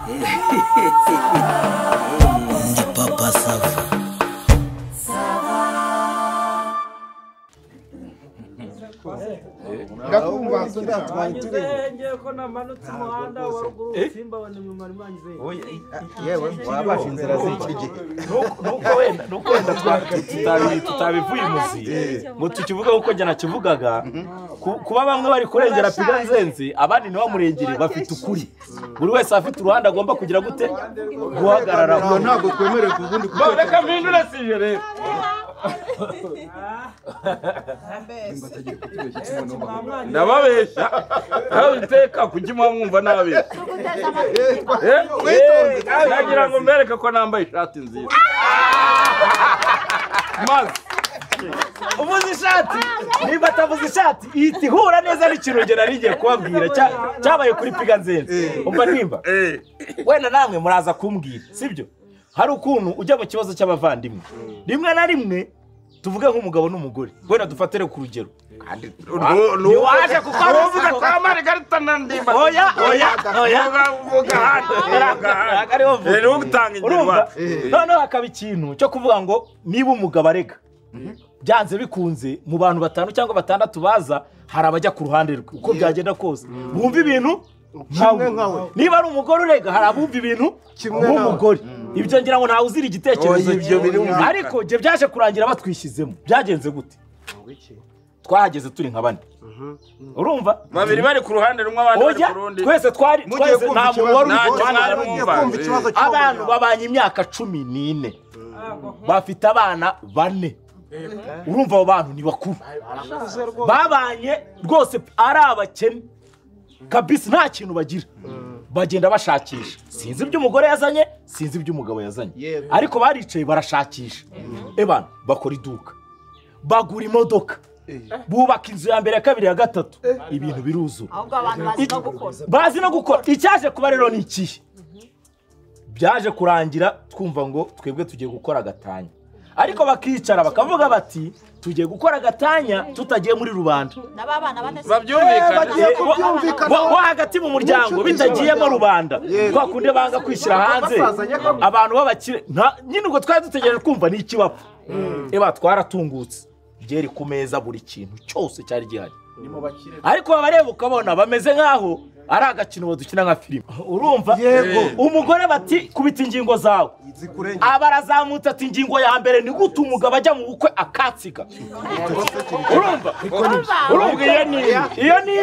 Ndi Papa Sava. Ndakumva twari turi ngiye ko namanutse umuhanda wa ruguru simba wa nimwe. Yewe wabasha inzira z'iki gihe. Nuko wenda tutabivuye imuzi ngo tukivuga uko njye nakivugaga, kuba bamwe bari kurengera Piga Nzenze abandi ntibamurengere, bafite ukuri. Buri wese afite uruhande agomba kugira gute guhagarara. Ntabwo twemerewe kubundi kuko reka mpindure sije rero. Ndababeshya aho iteka kujya mwumva nabeshya. Nagira ngo mbereke ko nambaye ishati nziza. Maze uvuze ishati, niba atavuze ishati ihita ihura neza n'ikintu nari ngiye kubabwira cyabaye kuri Piga Nzenze. Umva nimba wenda namwe muraza kumbwira, sibyo? Hari ukuntu ujya mu kibazo cy'abavandimwe rimwe na rimwe, tuvuge nk'umugabo n'umugore, wenda dufatire ku rugero. Ntiwaje kuko uvuga kwa Margarita na Ndimba. Oya oya oya, uvuga. Noneho hakaba ikintu cyo kuvuga ngo niba umugabo arega byanze bikunze mu bantu batanu cyangwa batandatu baza hari abajya ku ruhande rwe uko byagenda kose bumva ibintu nkawe. Niba ari umugore urega hari abumva ibintu nk'umugore. Ibyo ngira ngo ntawe uzira igitekerezo cye, ariko ibyo byaje kurangira batwishyizemo. Byagenze gute? Twahageze turi nka bane, urumva babiri bari ku ruhande rumwe abandi bari ku rundi. Twese twari twese, nta muntu wari uri. Abantu babanye imyaka 14 bafite abana 4. Urumva abo bantu ni bakuru, babanye rwose ari abakene kabisa, nta kintu bagira. Bagenda bashakisha, sinzi ibyo umugore yazanye, sinzi ibyo umugabo yazanye, ariko baricaye barashakisha. Ebana bakora iduka, bagura imodoka, bubaka inzu ya mbere ya kabiri ya gatatu, ibintu biruzura. Bazi no gukora. Icyaje kuba rero ni ikihe? Byaje kurangira twumva ngo twebwe tugiye gukora agatanya, ariko bakicara bakavuga bati tugiye gukora agatanya tutagiye muri rubanda. Bo hagati mu muryango bitagiyemo rubanda, kwa kundi banga kwishyira hanze abantu b'abakire. Nyine ubwo twari dutegereje kumva ni ikibapfa. Eba twaratungutse byeri ku meza, buri kintu cyose cyari gihari, ariko abareba ukabona bameze nkaho ari agakino badukina nka filime. Urumva umugore bati kubita ingingo zawe, abarazamutse ati ingingo ya mbere ni gute umugabo ajya mu bukwe akatsiga. Urumva iyo ni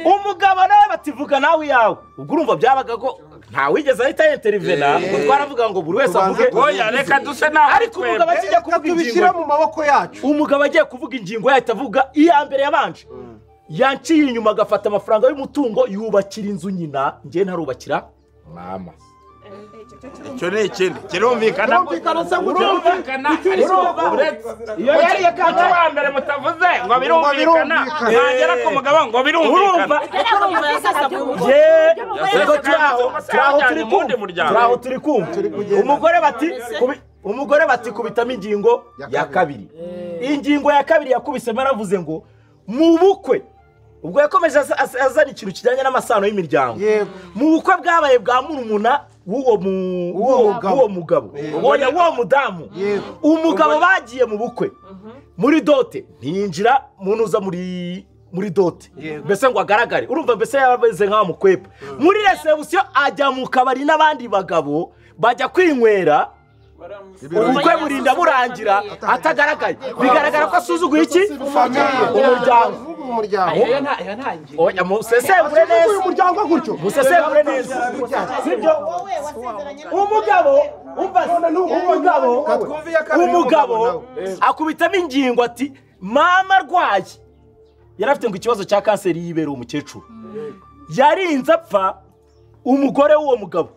umugabo nawe bativuga nawe iyawe. Ubwo urumva byabaga ko ntawigeze ahita intervena, ngo twaravuga ngo buri wese avuge oya reka duse nawe. Ariko umugabo akijya kuvuga ingingo mu maboko yacu, umugabo agiye kuvuga ingingo yahita avuga iya mbere yabanje yanciye inyuma agafata amafaranga y'umutungo yubakira inzu nyina, njye ntarubakira mama. Icyo ni ikindi kirumvikana. Iyo yari yakata wa mbere mutavuze ngo birumvikana, ntagera ku mugabo ngo birumvikana. Turaho turi kumva. Umugore bati kubitamo ingingo ya kabiri. Ingingo ya kabiri yakubisemo yaravuze ngo mu bukwe, ubwo yakomeje azana ikintu kijyanye n'amasano y'imiryango. Mu bukwe bwabaye bwa murumuna w'uwo mugabo, w'uwo mudamu, umugabo bagiye mu bukwe muri dote ntiyinjira munuza muri dote mbese ngo agaragare. Urumva mbese yabeze nk'aho mukwepa muri reception, ajya mu kabari n'abandi bagabo bajya kwinywera. Ubukwe burinda burangira atagaragaye, bigaragara ko asuzuguye iki umuryango. Oya musesengure neza musesengure neza, sibyo? Umugabo umva, umugabo akubitamo ingingo ati mama arwaye, yari afite ngo ikibazo cya kanseri y'ibere umukecuru, yarinze apfa. Umugore w'uwo mugabo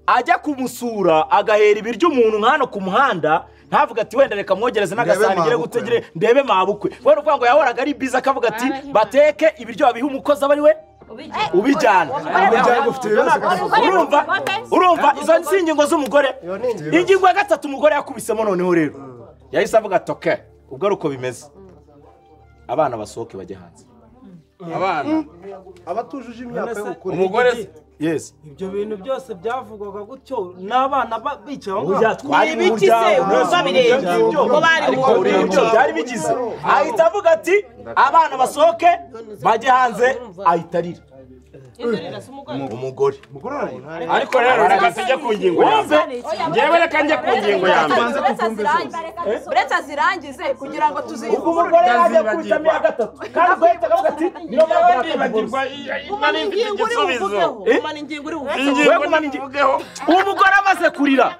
ajya kumusura agahera ibiryo umuntu nkano ku muhanda, ntavuga ati wenda reka mwogereze n'agasahani ngere gutegere ndebe mabukwe. Wenda uvuga ngo yahoraga ari biza akavuga ati bateke ibiryo babiha umukozi aba ari we ubijyana. Urumva izo si ingingo z'umugore. Ingingo ya gatatu umugore yakubisemo noneho rero yahise avuga ati okay, ubwo ari uko bimeze, abana basohoke bajye hanze. Abana abatujuje imyaka y'ubukure, umugore Yes. Ibyo bintu byose byavugwaga gutyo n'abana bicaye aho ngaho. Twari mu muryango ko bari mu byari bigize. Ahita avuga ati abana basohoke bajye hanze, ahita arira. Umugore. Ariko rero reka tujye ku ngingo ya mbere. Njyewe reka njye ku ngingo ya mbere. Uretse azirangize kugira ngo tuzi. Ubwo umugore yajya kubitamo iya gatatu. Kandi ubwo yahitaga avuga ati niyo mpamvu ndibagirwa nari mfite igisubizo. Umugore amaze kurira.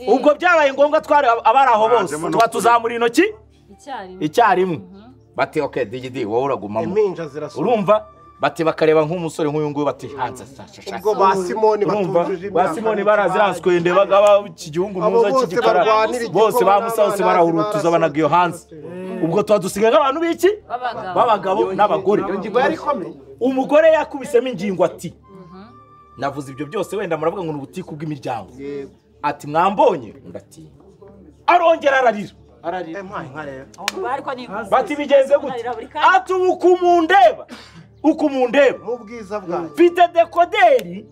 Ubwo byabaye ngombwa twari abari aho bose tuba tuzamura intoki icyarimwe. Bati okay digidi wowe uragumamo. Urumva? Bati bakareba nk'umusore nk'uyu nguyu bati hanze ubwo ba Simoni batujuje imyaka, ba Simoni baraziranswende bagaba iki gihungu muza kigikara bose ba Musa bose barahurutuza banaga iyo hanze. Ubwo twadusigaye nk'abantu biki babagabo n'abagore. Umugore yakubisemo ingingo ati navuze ibyo byose wenda muravuga ngo n'ubutiku bw'imiryango, ati mwambonye ndatinya. Arongera ararira. Bati bigenze gute? Ati ukumundeba ukumundeba mu bwiza bwanjye mfite dekoderi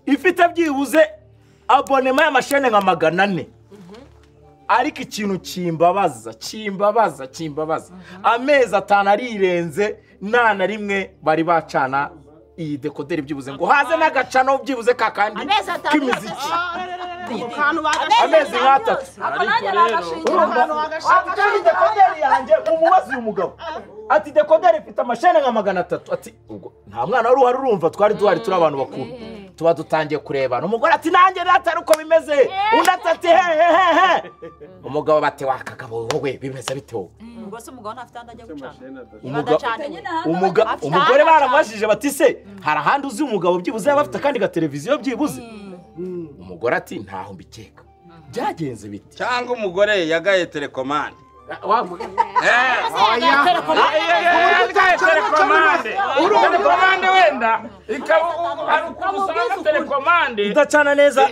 ifite byibuze abonema y'amashene nka 400, ariko ikintu kimbabaza kimbabaza kimbabaza amezi 5 arirenze nta na rimwe bari bacana iyi dekoderi byibuze ngo haze n'agacano byibuze kakandi k'imiziki amezi 3. Ati dekoderi yanjye umubazi uyu mugabo ati dekoderi ifite amashene nka 300, ati ubwo nta mwana wari uhari urumva twari duhari turi abantu bakuru tuba dutangiye kurebana. Umugore ati nanjye natari uko bimeze, undi ati he he he. Umugabo bati wakagabo wowe bimeze bite wowe? Ubwo se umugabo ntafite ahandi ajya gucana. Umugore baramubajije bati se hari ahandi uzi umugabo byibuze yaba afite akandi gateleviziyo byibuze? Umugore ati ntaho mbikeka. Byagenze bite? Cyangwa umugore yagaye telekomande. Telekomande wenda ikaba ari ukuntu usanga telekomande idacana neza,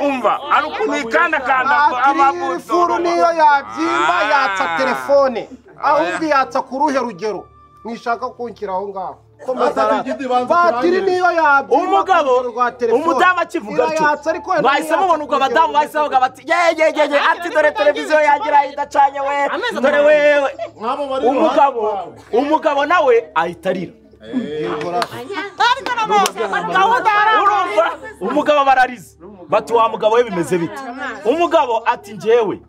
umva ari ukuntu ikandakanda amabuto. Niyo yabyimba yatsa telefone, ahubwo yatsa ku ruhe rugero mwishaka kunkira aho ngaho. Batiri niyo yabyimba. Umugabo umudamu akivuga atyo bahise mubona ubwo abadamu bahise bavuga bati ye ye ye ati dore televiziyo yagira idacanye we dore wewe. Umugabo nawe ahita arira. Urumva umugabo bararize bati wa mugabo we bimeze bite? Umugabo ati njyewe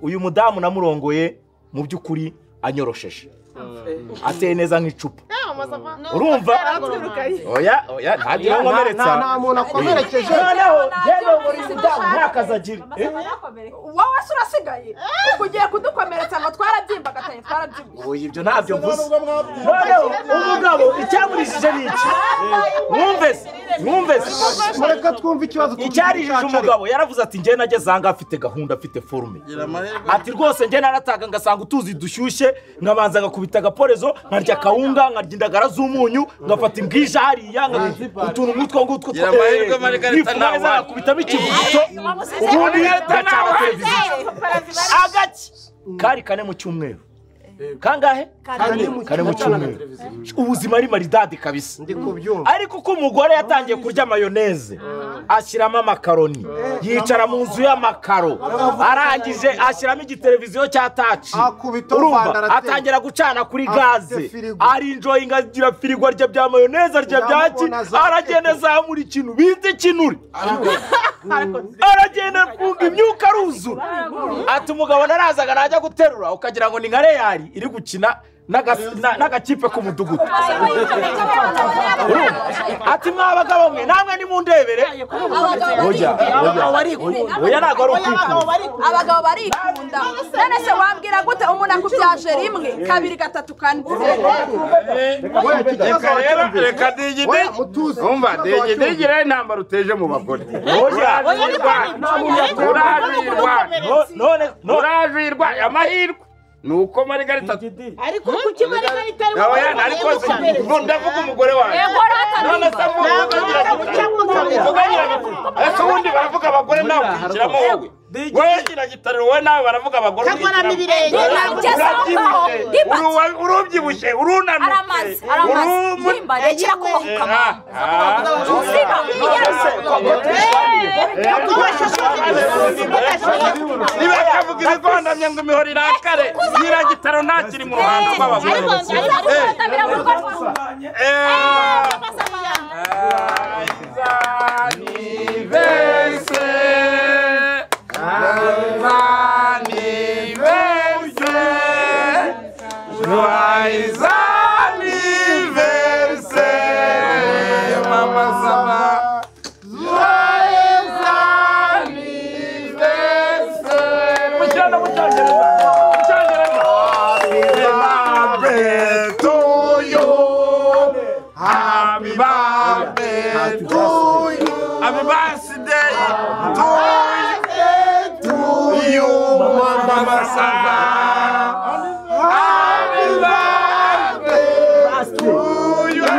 uyu mudamu namurongoye mu by'ukuri anyorosheje ateye neza nk'icupa. Urumva? Oya oya ntagira nkomeretsa. Nta muntu akomerekeje. Noneho genda muri mudamu ntakazi agira. Wowe se urasigaye ugiye kudukomeretsa ngo twarabyimbagataye twarabyibushye. Oya ibyo ntabyo mvuze. Noneho umugabo icyamurishije ni iki? Mwumvese mwumvese. Mureka twumve ikibazo. Icyarijije umugabo yaravuze ati njye nageze aha ngaha afite gahunda afite forume. Ati rwose njye narataga ngasanga utuzi dushyushye nkabanza ngakubita agaporezo nkarya kawunga nkarya indagara z'umunyu ngafata imbwija hariya utuntu nk'utwo ngutwo nkakubitamo ikivuguto ubundi ngacana televiziyo. Agaki kari 4 mu cyumweru. Kangahe? 4 mu cyumweru. Ubuzima ari maridadi kabisa. Ariko uko umugore yatangiye kurya mayoneze ashyiramo amakaroni yicara mu nzu y'amakaro arangije ashyiramo igiteleviziyo cya taci, urumva atangira gucana kuri gaze arinjoyinga agira firigo arya bya mayoneze arya byaki aragenda azamura ikintu bita ikinure aragenda afunga imyuka aruzura. Ati umugabo narazaga najya guterura ukagira ngo ni nka Real iri gukina n'agakipe k'umudugudu. Ati mwabagabo mwe namwe nimundebere. Oya oya ntabwo ari ukwikunda. Abagabo barikunda. None se wambwira gute umuntu akubyaje 1 2 3 4? Reka digidi umva digidi rero intambara uteje mu bagore. Urajwirwa amahirwe nuko Margarita ariko kuki Margarita ari ariko ndavuga umugore wanjye none se mvuga ese ubundi baravuga abagore abagore nawe ukishyiramo wowe. Wowe Nyiragitariro wowe nawe baravuga abagore ukishyiramo. Urubyibushye urunanutse. Aramaze. Rekera kubahuka mama. Niba akavuga ibigondamye ngo imihoro irakare Nyiragitaro ntakiri mu ruhando rw'abagore. Joyeux anniversaire, Mama Sava. Joyeux anniversaire. Happy birthday to you. Happy birthday to you. Happy birthday to you, Mama Sava. Happy birthday to you.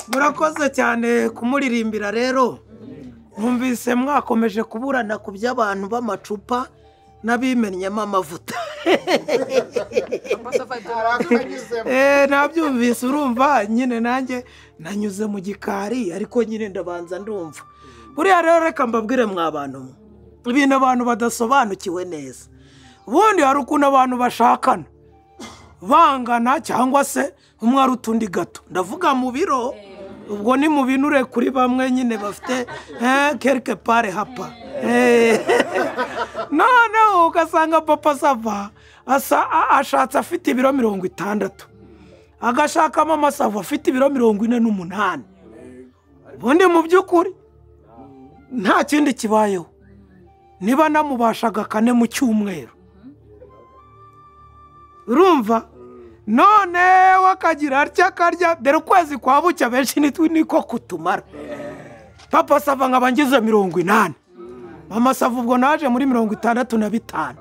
Murakoze cyane kumuririmbira rero. Numvise mwakomeje kuburana ku by'abantu b'amacupa n'abimennyemo amavuta. Nabyumvise urumva nyine nanjye nanyuze mu gikari ariko nyine ndabanza ndumva. Buriya rero reka mbabwire mwa bantu ibintu abantu badasobanukiwe neza. Ubundi hari ukuntu abantu bashakana bangana cyangwa se umwe ari utundi gato. Ndavuga mu biro ubwo ni mu binure kuri bamwe nyine bafite quelque part hapa. Noneho ugasanga Papa Sava ashatse afite ibiro 60, agashaka Mama Sava afite ibiro 48. Ubundi mu by'ukuri nta kindi kibayeho, niba namubashaga 4 mu cyumweru. Urumva none wakagira atya akarya dore ukwezi kwa bucya benshi niko kutumara. Papa Sava nkaba ngize 80, Mama Sava ubwo naje muri 65.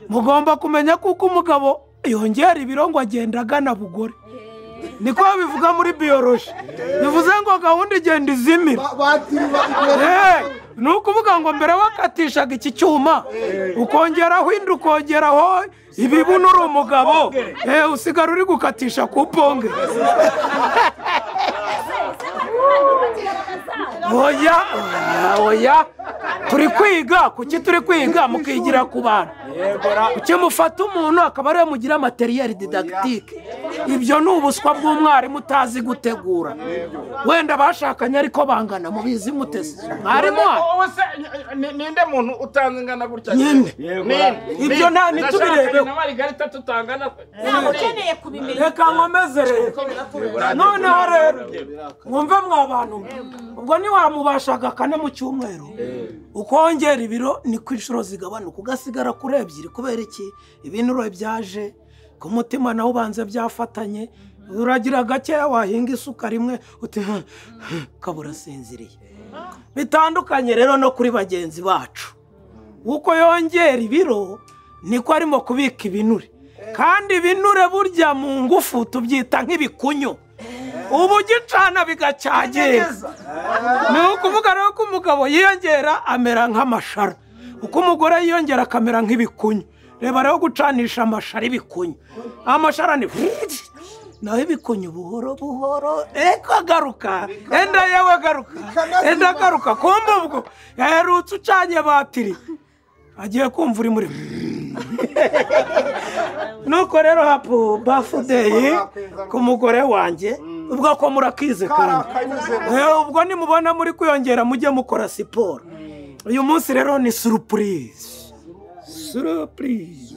Mugomba kumenya kuko umugabo yongera ibiro ngo agenda agana bugore. Niko bivuga muri biology. Bivuze ngo gahunda igenda izimira. Ni ukuvuga ngo mbere wakatishaga iki cyuma ukongeraho indi ukongeraho ibibuno uri umugabo usigara uri gukatisha ku ponge. Oya oya turi kwiga, kuki turi kwiga mukigira ku bantu. Kuki mufata umuntu akaba ariwe mugira materiel didactique? Ibyo ni ubuswa bw'umwarimu utazi gutegura. Wenda bashakanye ariko bangana mubizi mutese. Mwarimu ninde muntu utanze ingana gutya? Nyine ibyo nta nitubirebe. Reka nkomeze rero. Noneho rero mwumve mwa bantu, ubwo ntiwamubashaga 4 mu cyumweru ukongera ibiro niko inshuro zigabanuka ugasigara kuri 2. Kubera iki? Ibinuro byaje ku mutima nawe ubanze byafatanye, uragira gakeya wahinga isuka rimwe uti kabura sinziriye. Bitandukanye rero no kuri bagenzi bacu, uko yongera ibiro niko arimo kubika ibinure. Kandi ibinure burya mu ngufu tubyita nk'ibikunyu, ubu gicana bigacyagera. Ni ukuvuga rero ko umugabo yiyongera amera nk'amashara, uko umugore yiyongera akamera nk'ibikunyu. Reba rero gucanisha amashara ibikunyu, amashara ni naho ibikunyu buhoro buhoro eko agaruka enda yewe agaruka enda agaruka. Kumva ubwo yaherutse ucanye batiri agiye kumva uri muri. Nuko rero hapu birthday ku mugore wanjye ubwo ko murakize kandi ubwo nimubona muri kwiyongera mujye mukora siporo. Uyu munsi rero ni surprise. Surprise.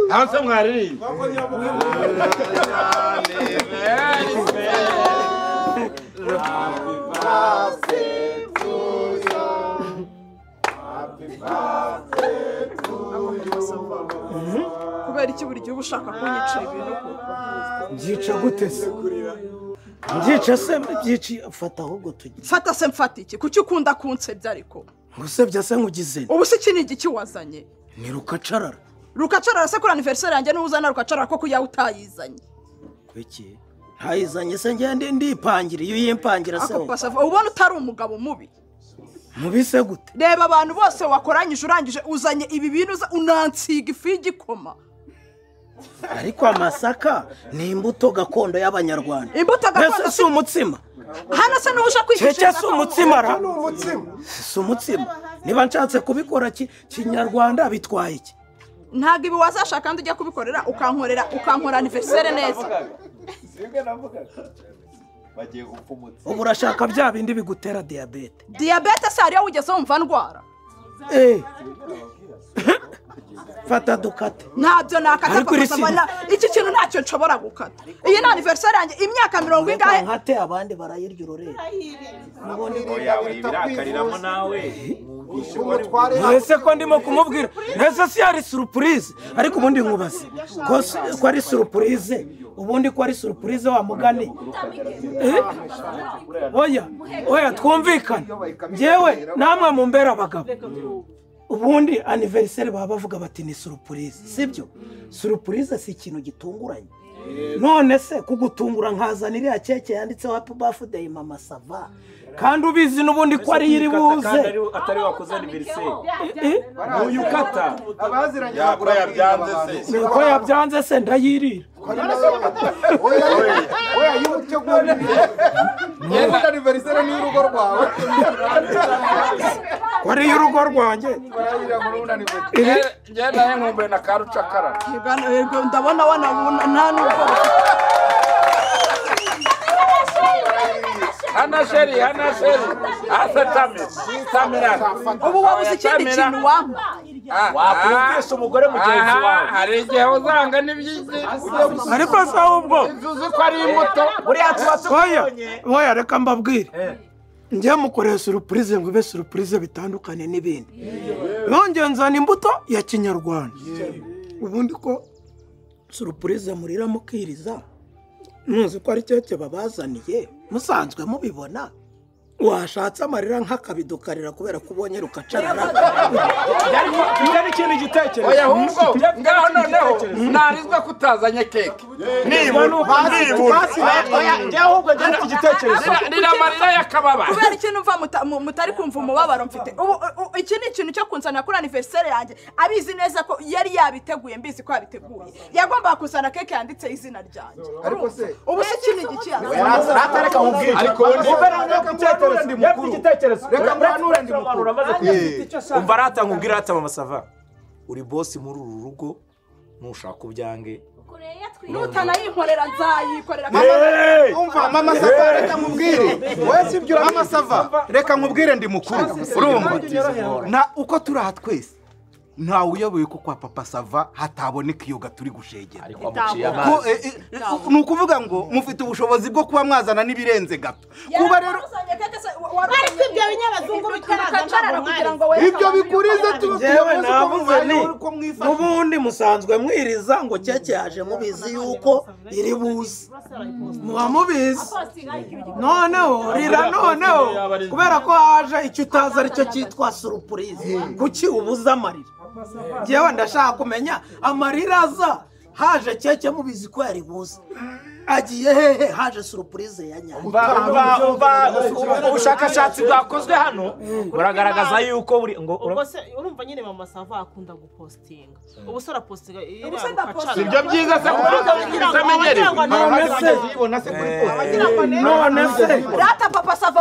Hanse mwaririmba. Kubera iki buri gihe uba ushaka kunyicira ibintu koko? Byica gute se? Byica se byici fata ahubwo tujye. Fata se mfata iki? Kuki ukunda kunsebya ariko? Ngusebya se nkugize. Ubu se iki ni igiki wazanye? Ni rukacarara. Rukacarara se kuri anniversaire yanjye n'uzana rukacarara koko yawe utayizanye. Kuki? Ntayizanye se ngende ndipangira iyo yimpangira se. Ako Papa Sava ubona utari umugabo mubi. Mubi se gute? Reba abantu bose wakoranyije urangije uzanye ibi bintu unansiga ifu y'igikoma. Ariko amasaka ni imbuto gakondo y'abanyarwanda. Imbuto gakondo si umutsima. Hano se n'uje kwigisha si umutsima ra? Ni umutsima. Si umutsima. Niba nshatse kubikora kinyarwanda bitwaye iki? Ntabwo ibi wazashaka kandi ujya kubikorera ukankorera ukankora anniversaire neza. Ubu urashaka bya bindi bigutera diyabete. Diyabete se hariyo wigeze wumva ndwara? Fata dukate. Ntabyo nakata Papa Sava, iki kintu ntacyo nshobora gukata. Iyi ni anniversaire yanjye imyaka 40 ingahe? Nkate abandi barayirya urorera. Ese ko ndimo kumubwira nese si ari surprise ariko ubundi nkubaze ko ari surprise ubundi ko ari surprise wa mugani. Oya oya twumvikane njyewe namwe mumbera abagabo. Ubundi anniversaire baba bavuga bati ni surprise sibyo? Surprise si ikintu gitunguranye. None se kugutungura nkazana iriya keke yanditseho happy birthday Mama Sava kandi ubizi n'ubundi ko ari iri buze atari wakoze anniversaire uyu kata abaziranye yabyanze se ko yabyanze se ndayirira. Oya yutegura ubundi anniversaire ni urugo rwawe. Kwari y'urugo rwanjye. Ngenda nkumbuye na karucakara. Yego ndabona wana nta nuko. Hana sheri asetame tamira. Ubu wabuze ikindi kintu wampa. Wakumvisha umugore mugenzi wawe. Hari igihe uzanga n'ibyizi. Ariko se ahubwo uzi ko ari imbuto. Buriya tuba tukubonye. Oya reka mbabwire. Njye mukoreye surprise ngo ibe surprise bitandukane n'ibindi. Nongeye nzana imbuto ya kinyarwanda. Ubundi ko surprise murira mukiriza muzi ko ari keke babazaniye musanzwe mubibona. Washatse amarira nk'akabidukarira kubera ko ubonye rukacarara. Ariko njye n'ikintu gitekerezo. Oya ahubwo ngaho noneho narizwe kutazanye keke. Nibura oya njye ahubwo njye mfite igitekerezo. Rira amarira y'akababaro. Kubera ikintu mva mutari kumva umubabaro mfite. Ubu iki ni ikintu cyo kunzana kuri anniversaire yanjye. Abizi neza ko yari yabiteguye mbizi ko yabiteguye. Yagombaga kuzana keke yanditse izina ryanjye. Ariko se ubu se iki ni igiki yazanye? Ratareka nkubwire. Ariko ndi mukuru. Reka muhanure ndi mukuru. Umva rata nkubwira rata Mama Sava. Uri boss muri uru rugo nushaka ubyange. Nutanayinkorera nzayikorera. Umva Mama Sava reka nkubwire. Wowe sibyo Mama Sava reka nkubwire ndi mukuru. Urumva? Na uko turi aha twese nta uyoboye ko kwa Papa Sava hataboneka iyo gaturi gushegera. Ni ukuvuga ngo mufite ubushobozi bwo kuba mwazana n'ibirenze gato. Kuba rero ariko ibyo binyabazungu bitaraza kugira ngo we ibyo bikurize tubuze ni ubundi musanzwe mwiriza ngo keke yaje mubizi yuko iri buze. Muba mubizi. Noneho rira noneho kubera ko haje icyo utazi aricyo cyitwa surprise. Kuki ubuza amarira? Njyewe ndashaka kumenya amarira aza haje keke mubizi ko yari buze. Agiye hehe haje surprise ya nyayo. Ubushakashatsi bwakozwe hano buragaragaza yuko buri ngo ubwo se urumva nyine Mama Sava akunda gupostinga. Ubu se arapostinga Ibyo byiza se kuko none se rata Papa Sava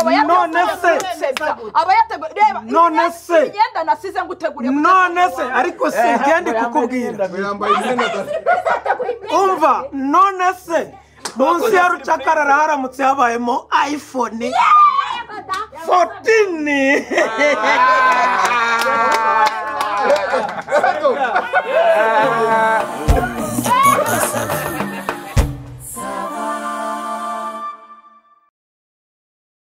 abayateguye reba none se imyenda nasize nguteguriye none se ariko se ngende kukubwira umva none se munsi ya rucakarara haramutse habayemo iPhone 14.